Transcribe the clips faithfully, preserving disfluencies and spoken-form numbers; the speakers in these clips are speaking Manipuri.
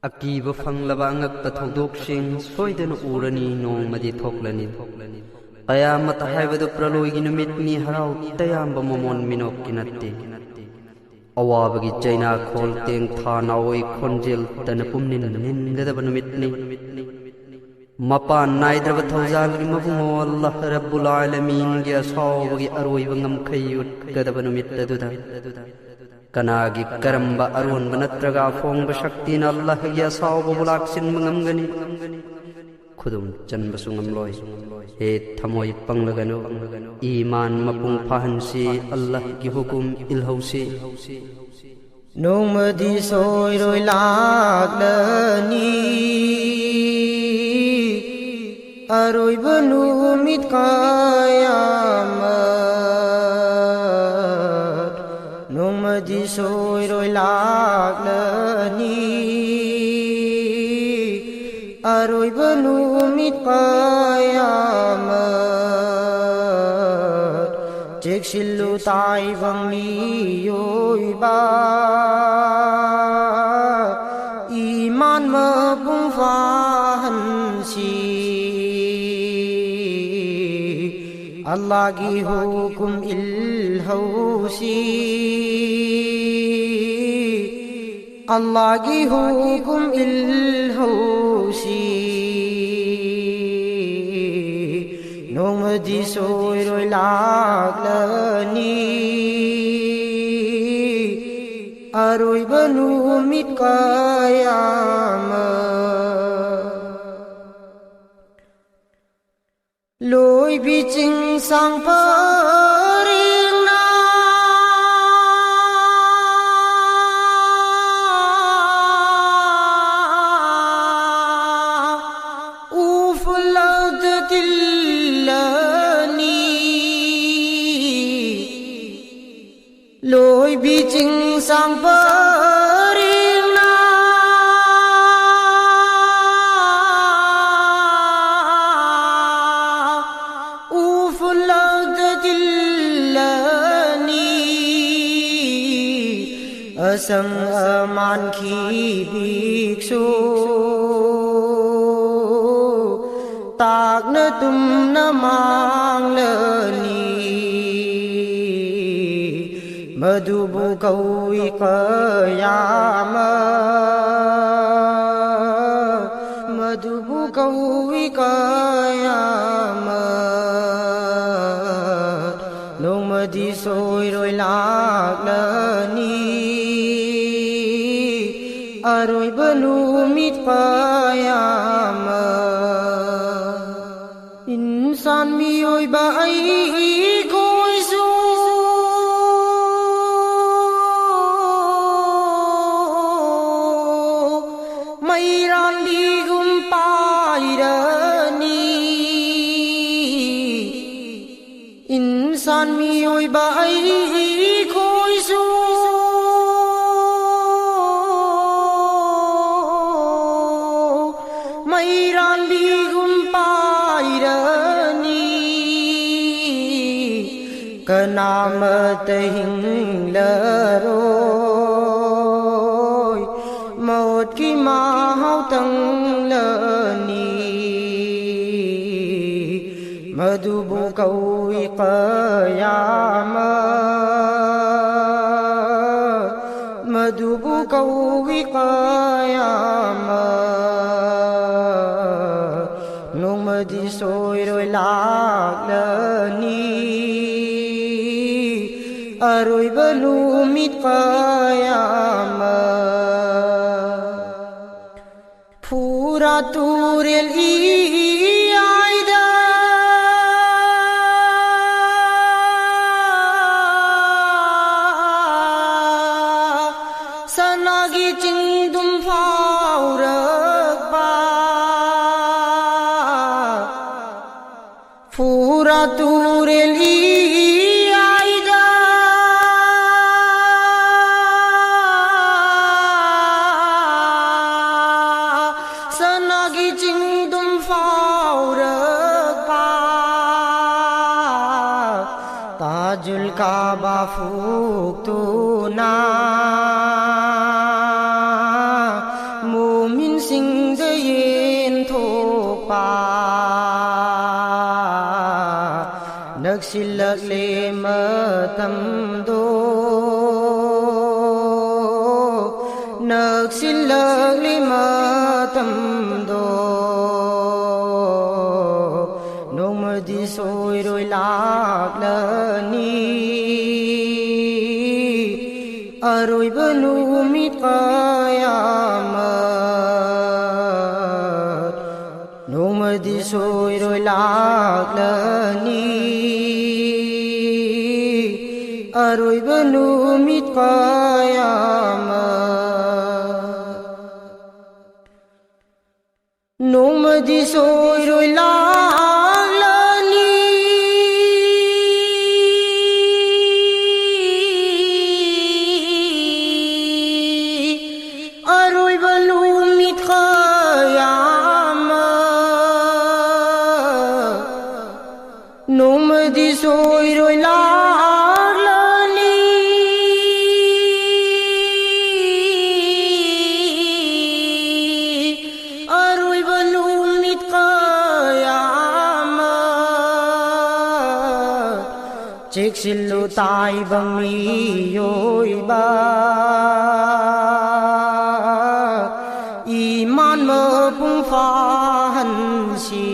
ꯑꯀꯤꯕ ꯐꯪꯂꯕ ꯑꯉꯛꯄ ꯊꯧꯗꯣꯛꯁꯤꯡ ꯁꯣꯏꯗꯅ ꯎꯔꯅꯤ, ꯅꯣꯡꯃꯗꯤ ꯊꯣꯛꯂꯅꯤ꯫ ꯀꯌꯥꯃꯠ ꯍꯥꯏꯕꯗꯨ ꯄ꯭ꯔꯂꯣꯏꯒꯤ ꯅꯨꯃꯤꯠꯅꯤ, ꯍꯔꯥꯎ ꯇꯌꯥꯝꯕ ꯃꯃꯣꯟ ꯃꯤꯅꯣꯛꯀꯤ ꯅꯠꯇꯦ꯫ ꯑꯋꯥꯕꯒꯤ ꯆꯩꯅꯥꯈꯣꯜ, ꯇꯦꯡꯊꯥ ꯅꯥꯑꯣꯏ ꯈꯣꯟꯖꯦꯜ ꯇꯅ ꯄꯨꯝꯅꯤꯟ ꯅꯤꯟꯒꯗꯕ ꯅꯨꯃꯤꯠꯅꯤ꯫ ꯃꯄꯥꯟ ꯅꯥꯏꯗ꯭ꯔꯕ ꯊꯧꯖꯥꯜꯒꯤ ꯃꯕꯨꯡꯉꯣ ꯑꯜꯂꯥꯍ ꯔꯕꯨꯜ ꯑꯥꯂꯃꯤꯟꯒꯤ ꯑꯁꯥꯎꯕꯒꯤ ꯑꯔꯣꯏꯕ ꯉꯝꯈꯩ ꯎꯠꯀꯗꯕ ꯅꯨꯃꯤꯠ ꯑꯗꯨꯗ, ꯀꯅꯥꯒꯤ ꯀꯔꯝꯕ ꯑꯔꯣꯟꯕ ꯅꯠꯇ꯭ꯔꯒ ꯑꯐꯣꯡꯕ ꯁꯛꯇꯤꯅ ꯑꯜꯂꯥꯍꯒꯤ ꯑꯁꯥꯎꯕꯕꯨ ꯂꯥꯛꯁꯤꯟꯕ ꯉꯝꯒꯅꯤ? ꯈꯨꯗꯨꯝ ꯆꯟꯕꯁꯨ ꯉꯝꯂꯣꯏ꯫ ꯍꯦ ꯊꯃꯣꯏ ꯄꯪꯂꯒꯅꯨ, ꯏꯃꯥꯟ ꯃꯄꯨꯡ ꯐꯥꯍꯟꯁꯤ꯫ ꯑꯜꯂꯥꯍꯒꯤ ꯍꯨꯀꯨꯝ ꯏꯜꯍꯧꯁꯤ꯫ ꯅꯣꯡꯃꯗꯤ ꯁꯣꯏꯔꯣꯏ ꯂꯥꯛꯂꯅꯤ, ꯑꯔꯣꯏꯕ ꯅꯨꯃꯤꯠ ꯀꯌꯥꯃꯠ꯫ ꯅꯣꯡꯃꯗꯤ ꯁꯣꯏꯔꯣꯏ ꯂꯥꯛꯂꯅꯤ, ꯑꯔꯣꯏꯕ ꯅꯨꯃꯤꯠ ꯀꯌꯥꯃꯠ꯫ ꯆꯦꯛꯁꯤꯜꯂꯨ ꯇꯥꯏꯕꯪ ꯃꯤꯑꯣꯏꯕ, ꯏꯃꯥꯟ ꯃꯄꯨꯡ ꯐꯥꯍꯟꯁꯤ꯫ ꯑꯜꯂꯥꯍꯒꯤ ꯍꯨꯀꯨꯝ ꯏꯜꯍꯧꯁꯤ꯫ ꯑꯜꯂꯥꯍꯒꯤ ꯍꯨꯀꯨꯝ ꯏꯜꯍꯧꯁꯤ꯫ ꯅꯣꯡꯃꯗꯤ ꯁꯣꯏꯔꯣꯏ ꯂꯥꯛꯂꯅꯤ, ꯑꯔꯣꯏꯕ ꯅꯨꯃꯤꯠ ꯀꯌꯥꯃꯠ꯫ ꯂꯣꯏꯕꯤ ꯆꯤꯡꯁꯥꯡ ꯄꯔꯦꯡꯅ ꯎꯐꯨꯜ ꯂꯧꯗ ꯇꯤꯜꯂꯅꯤ꯫ ꯂꯣꯏꯕꯤ ꯆꯤꯡꯁꯥꯡ ꯄꯔꯦꯡꯅ ꯎꯐꯨꯜ ꯂꯧꯗ ꯇꯤꯜꯂꯅꯤ꯫ ꯑꯁꯪ ꯑꯃꯥꯟ ꯁꯥꯟꯈꯤ ꯚꯤꯛꯁꯨ ꯇꯥꯛꯅ ꯇꯨꯝꯅ ꯃꯥꯡꯂꯅꯤ꯫ ꯃꯗꯨꯕꯨ ꯀꯧꯏ ꯀꯌꯥꯃ, ꯃꯗꯨꯕꯨ ꯀꯧꯏ ꯀꯌꯥꯃ꯫ ꯅꯣꯡꯃꯗꯤ ꯁꯣꯏꯔꯣꯏ ꯂꯥꯛꯂꯅꯤ ꯑꯔꯣꯏꯕ ꯅꯨꯃꯤꯠ ꯀꯌꯥꯃ꯫ ꯏꯟꯁꯥꯟ ꯃꯤꯑꯣꯏꯕ ꯑꯩꯈꯣꯏꯁꯨ ꯃꯩꯔꯥꯟꯕꯤꯒꯨꯝ ꯄꯥꯏꯔꯅꯤ꯫ ꯏꯟꯁꯥꯟ ꯃꯤꯑꯣꯏꯕ ꯑꯩꯈꯣꯏꯁꯨ ꯃꯩꯔꯥꯟꯕꯤꯒꯨꯝ ꯄꯥꯏꯔꯅꯤ꯫ ꯀꯅꯥꯃꯠꯇ ꯍꯤꯡꯂꯔꯣꯏ ꯃꯣꯠꯀꯤ ꯃꯍꯥꯎ ꯇꯪꯂꯅꯤ꯫ ꯃꯗꯨꯕꯨ ꯀꯧꯏ ꯀꯌꯥꯃ, ꯃꯗꯨꯕꯨ ꯀꯧꯏ ꯀꯌꯥꯃ꯫ ꯅꯣꯡꯃꯗꯤ ꯁꯣꯏꯔꯣꯏ ꯂꯥꯛꯂꯅꯤ ꯑꯔꯣꯏꯕ ꯅꯨꯃꯤꯠ ꯀꯌꯥꯃ꯫ ꯐꯨꯔꯥꯠ ꯇꯨꯔꯦꯜ ꯏꯌꯥꯏꯗ ꯁꯅꯥꯒꯤ ꯆꯤꯡꯗꯨꯝ ꯐꯥꯎꯔꯛꯄ꯫ ꯐꯨꯔꯥꯠ ꯇꯨꯔꯦꯜ ꯏꯌꯥꯏꯗ ꯁꯅꯥꯒꯤ ꯆꯤꯡꯗꯨꯝ ꯐꯥꯎꯔꯛꯄ꯫ ꯇꯥꯖꯨꯜ ꯀꯥꯕꯥ ꯐꯨꯛꯇꯨꯅ ꯅꯛꯁꯤꯜꯂꯛꯂꯦ ꯃꯇꯝꯗꯣ, ꯅꯛꯁꯤꯜꯂꯛꯂꯦ ꯃꯇꯝꯗꯣ, ꯅꯣꯡꯃꯗꯤ ꯁꯣꯏꯔꯣꯏ ꯂꯥꯛꯂꯅꯤ꯫ ꯑꯔꯣꯏꯕ ꯅꯨꯃꯤꯠ ꯀꯌꯥꯃꯠ ꯅꯣꯡꯃꯗꯤ ꯁꯣꯏꯔꯣꯏ ꯂꯥꯛꯂꯅꯤ꯫ ꯑꯔꯣꯏꯕ ꯅꯨꯃꯤꯠ ꯀꯌꯥꯃꯠ ꯅꯣꯡꯃꯗꯤ ꯁꯣꯏꯔꯣꯏ ꯂꯥꯛꯂꯅꯤ꯫ ꯑꯔꯣꯏꯕ ꯅꯨꯃꯤꯠ ꯀꯌꯥꯃꯠ ꯅꯣꯡꯃꯗꯤ ꯁꯣꯏꯔꯣꯏ ꯂꯥꯛꯂꯅꯤ꯫ ꯑꯔꯣꯏꯕ ꯅꯨꯃꯤꯠ ꯀꯌꯥꯃꯠ ꯆꯦꯛꯁꯤꯜꯂꯨ ꯇꯥꯏꯕ ꯃꯤꯑꯣꯏꯕ, ꯏꯃꯥꯟ ꯃꯄꯨꯡ ꯐꯥꯍꯟꯁꯤ꯫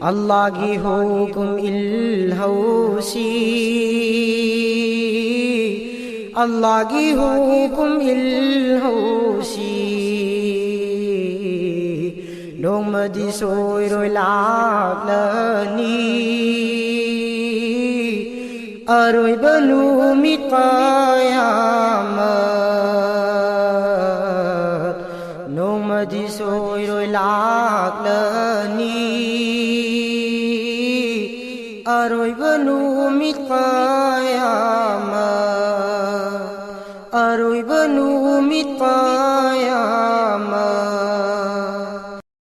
ꯑꯜꯂꯥꯒꯤ ꯍꯨꯀꯨꯝ ꯏꯜꯍꯧꯁꯤ꯫ ꯑꯜꯂꯥꯒꯤ ꯍꯨꯀꯨꯝ ꯏꯜꯍꯧꯁꯤ꯫ ꯅꯣꯡꯃꯗꯤ ꯁꯣꯏꯔꯣꯏ ꯂꯥꯛꯂꯅꯤ꯫ ꯑꯔꯣꯏꯕ ꯅꯨꯃꯤꯠ ꯀꯌꯥꯃꯠ ꯅꯣꯡꯃꯗꯤ ꯁꯣꯏꯔꯣꯏ ꯂꯥꯛꯂꯅꯤ꯫ ꯑꯔꯣꯏꯕ ꯅꯨꯃꯤꯠ ꯀꯌꯥꯃꯠ ꯑꯔꯣꯏꯕ ꯅꯨꯃꯤꯠ ꯀꯌꯥꯃꯠ